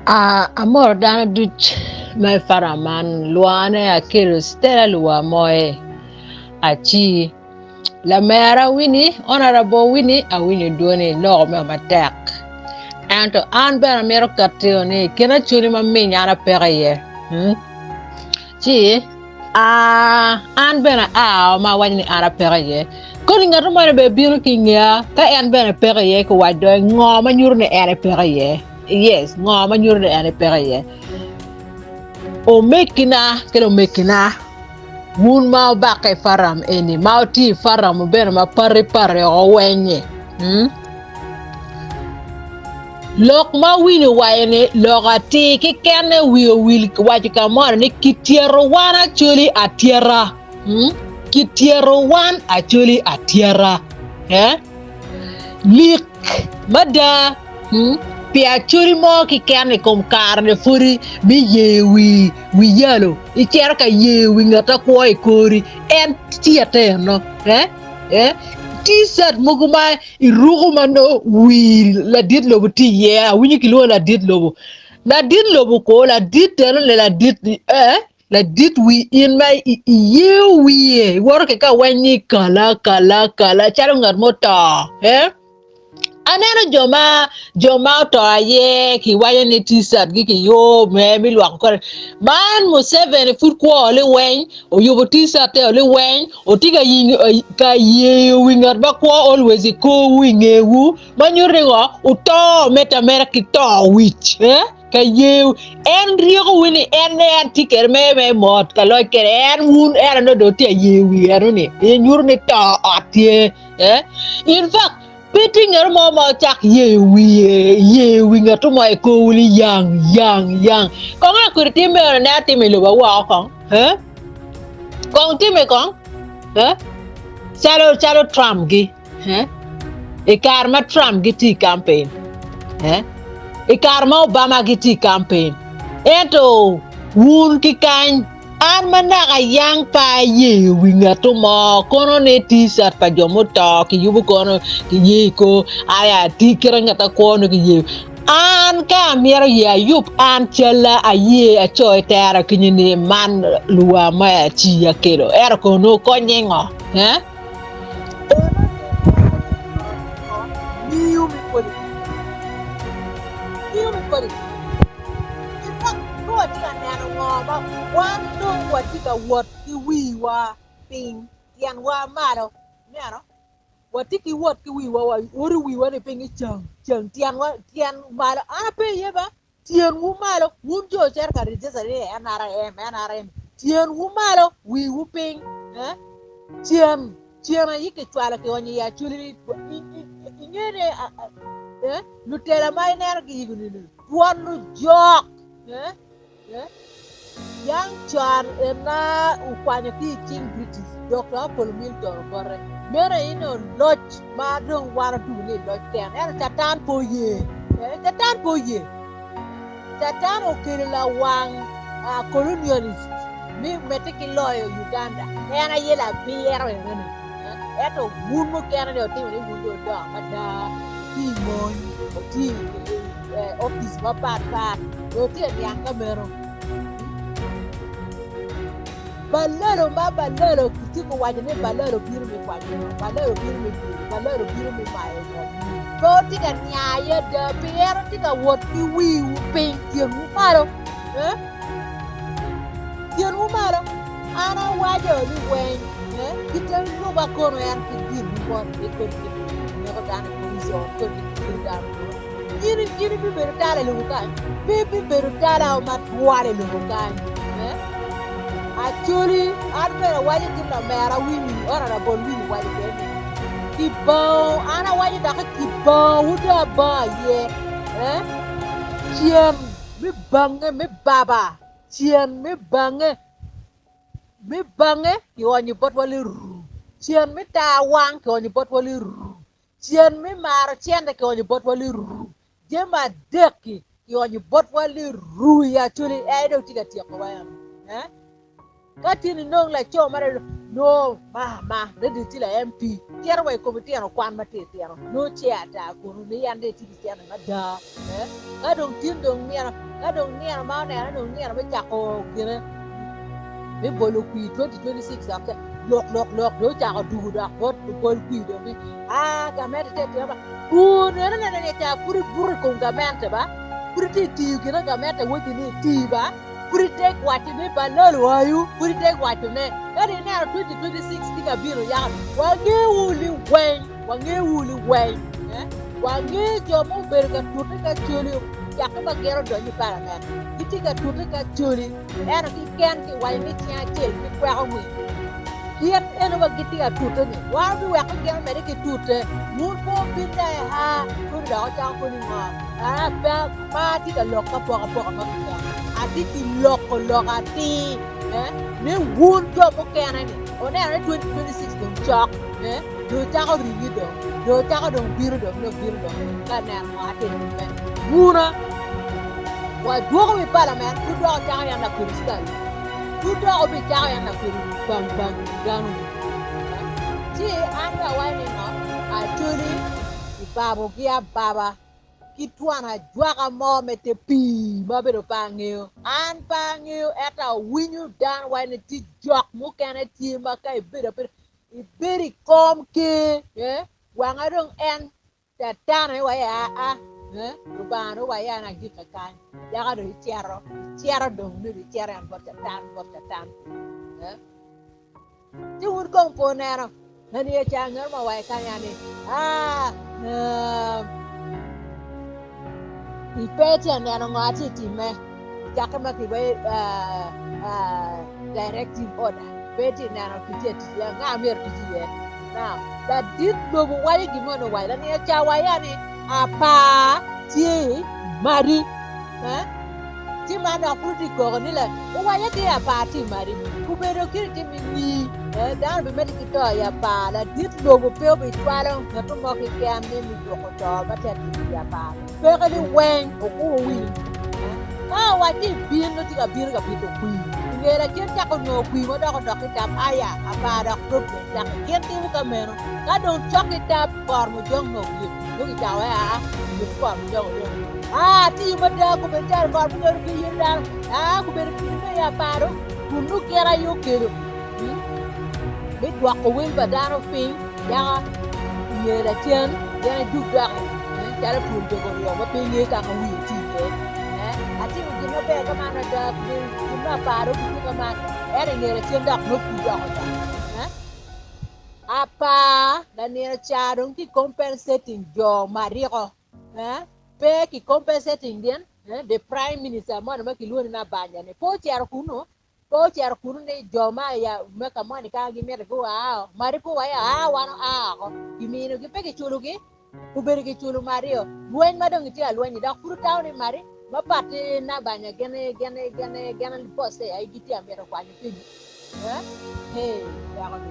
Amoro dano duc ma i param man lwangane akelo Stella Luwamoye aci lamera Winnie Honourable Winnie awinyo dwoni iloko meo matek ento an bene amito ketio ni i kin acholi ma miny an apeke iye ci An bene aa ma awaco ni an apeke iye. Koni ngat moni bene bino ki i ngeya ka en bene peke iye ki wac doge ngo ma nyuto ni en epeke iye. Yes, ngo ma nyuto ni en epeke iye. Omegina ki lumegina, wun ma wubakke i faram eni, ma wutye i faram bene ma pati pati oko weny-nyi, hmm? Lok ma awinyo waco ni lok atir kekene wiye owil waco ka moni ni kityeto wan acholi atyeta hmm? Kityeto wan acholi atyeta eh? Lik mada hmm? Pi acholi mo keken i kom kare-ni pwodi me ye wi wi yalo icito ka ye wi ngat akwo i kori en tyete eno eh? Eh? T-shirt mogo ma Iruko ma nongo wi ladit lobo tye iye, awinyo kilwongo ladit lobo. Ladit lobo ko, ladit eno ni ladit eh, ladit wi in ma iyeyo wiye, iwoto ki ka weny ni kala kala kala calo ngat muto eh. Aneno jo ma jo ma oto aye kiwaco ni t-shirt gi kiyubo me me lwoko kore. Man Museveni pud kwo liweny, oyubo t-shirt-te liweny, Wutye ka yeyo wi ngat ma kwo always i korwu i ngewu ma nyuto ni ngo wuto medde ameda ki to wic eh? Ka yeyo en ryeko wu ni en en tye kwede me me mot ka loc kwede en wun en aye dong tye ka yeyo wi eno ni nyuto ni to ot tye eh? In fact pe tye ngat mo ma ocak yeyo wiye yeyo wi ngat mo i korwu ni yang yang yang kong akwede tye meno ne atimo i lobo woko kong eh? Kong time kong eh? Calo calo Trump gi eh? I kare ma Trump gitye i campaign eh? I kare ma Obama gitye i campaign ento wun ki kany an ma naka yang pe ayeyo wi ngatto mo kono ni t-shirt pa jo muto kiyubo kono kiyeyo i kor aya tye kite ngat akwo ni kiyeyo An ka amito ye ayub an calla aye aco i tera kinyi ni man luwa ma aci akelo ento kono nongo konye ngo eh? Miyo me politics. Miyo me politics. In fact, nongo watye ka neno ngo ma wan dong watye ka wot ki wiwa piny, tyenwa malo. Ineno? Watye ki wot ki wiwa, waoto wiwa ni piny i cang, cang tyenwa, tyen malo. An ape iye ba, tyenwu malo, wun jo ocito ka register ni NRM, NRM, tyenwu malo, wiwu piny. Eh? Cen, cen aye kicwalo kionyo i acholi ni, inge ni, eh, lutela ma ineno giyiko ni twon lujok. Eh? Yang con ena okwanyo ki i cing British, Dokta Apollo Milton obote. Meno aye nongo loc ma dong wan otugo ni loc ken. Ento Catan pe oye. Catan pe oye. Catan okelo lawang colonialist mi medde ki loyo Uganda. En aye labiro enoni. Ento wun mukene ni otimo ni wun dong odongo mada, tye i mony, tye i opic mapat pat dong tye ka niang ka meno. Balalo ma balalo kitye ka waco ni balalo bino me kwanyo ngom, balalo bino me bedo, balalo bino me mayo ngom. Pe wutye ka niang aye ada pien wutye ka wot ki wiwu piny tyenwu malo. Eh? Tyenwu malo. An awaco ni weng eh, kite luba kono en ki gin moni ni kodi neko dano i prison, kodi kiro dano In in ibibedo tala i lobo kany? Pe ibibedo tala matwal i lobo kany. Eh? Acholi, an bene awaco ki lamera Winnie, Honorable Winnie waco kwede ni, kibango, an awaco dok ni kibangowu dong abango aye. Eh? Cen me bange me baba, cen me bange me bange kionyo botwa liru, cen me tar wang kionyo botwa liru, Cen me maro cente kionyo botwa liru, jami adek-ki kionyo botwa liru i Acholi, en dong tye ka tyekowa eno. Eh? Ka tin inong laco ma. Nongo ma ma ready tye la MP cito wa i kom litino kwan ma tino tino nongo ce ata kunu ni en dong etye ki cente mada eh ka dong tin dong nino ka dong nino ma oneno dong nino me cako gine me bolo kwir 2026 dok lok lok lok dong ocako dugu dok bot lubol kwir dong ni ah gamente tye atima ba kun eno nene ni ca pud ibuto i kom gamente ba pud itye tiyo gine gamente weci ni iti ba Pud itek waco ni balalo ayu, pud itek waco ne. Ka dong ineno 2026 tye ka bino yaka, wangewu liweng, wangewu liweng. Eh? Wange jo ma obedo ka tute ka coli cakke ma gin odonyo i palament. Gitye ka tute ka coli, ento kiken kiwaco ni ceng acel gikweko ngwec. Kit eno ma gitye ka tute ni, wan obiweko gin omedde ki tute. Wun pe wubinne aa, kodi dok ocako koni ngo? Aa, pe Pe atye ka lok ki apokapoka mo keken, atye ki loko lok atir eh, ni wun jo mukene-ni wuneno ni 2026 dong cok eh, dong cako ringi dong, dong cako dong bino dong, dong bino dong ka neno ngo atye timme. Wuna, wadwoko wi palament pud dok ocako yan lakwede cukari, pud dok obicako yan lakwede bang bang dano eh. Ci an dong awaco ni ngo, Acholi ibabogi ababa. ki twon ajwaka mo me te pii ma bedo pe angeyo. An pe angeyo ento awinyo dano waco ni tye jok mukene tye ma ka ibedo abeda ibedo i kom ker eh, wanga dong en catan aye waye aa eh, Lubanga dong waye an agika kany yaka dong icito icito dong nyo icito en bot catan bot catan eh. Ci wun kong pe wuneno nani aye ca ngat mo owaco kanya ni, Aa, ipe tye ka neno ngo atye ka timme cakke ma kiwaco directive order pe itye ka neno kitye ka tic iye anga myero otic iye. Now, ladit lobo waco gin mo ni owaco lanino ca waco ni apar tye i madi. Ci man dok pud tye koko ni owaco ki apar tye madi obedo kit ti mi ni dano bimedde ki to i apar ladit lobo pe obicwalo ngat mo keken ni mi juko to ma tye atimo i apar peke ni weng okubo winy ka owaco ni bin nongo tye ka bino ka pito kwir inge lacen cako nongo kwir ma dok odok ki tap aya apar dok problem cake gin timo ka meno ka dong cok ki tap kor mujong nongo gin nongo kicako aa kor mujong odong Aa, atiyo mada, gubedo calo got munyodo ki yin dano. Aa, gubedo kidi me i aparo, kun nongo gin aye okelo me dwoko wel pa dano piny, yaka i nge lacen gin aye dug doki calo twol jogo oryo ma pe ngeyo ka ma wiye tye iye. Atimo gin maber ka man ada, gubedo gin me aparo gitye ka man, ento i nge lacen dok nongo pud dok odok. Apar lanino ca dong ki compensating jo mariko. Pe ki compensating gin the prime minister moni ma kilwongo ni Nabanja ni pe ocito kunu pe ocito kunu ni jo ma ya me ka moni ka gimito gua mari pe owaco aa wan oa oko kiminogi pe kiculogi obedo kiculo mario lweny ma dong gitye ka lweny dok pud otamo ni mari mapat ki Nabanja gin gin gin gin bosse aye gitye ka mito kwanyo piny. Hey, dako ni.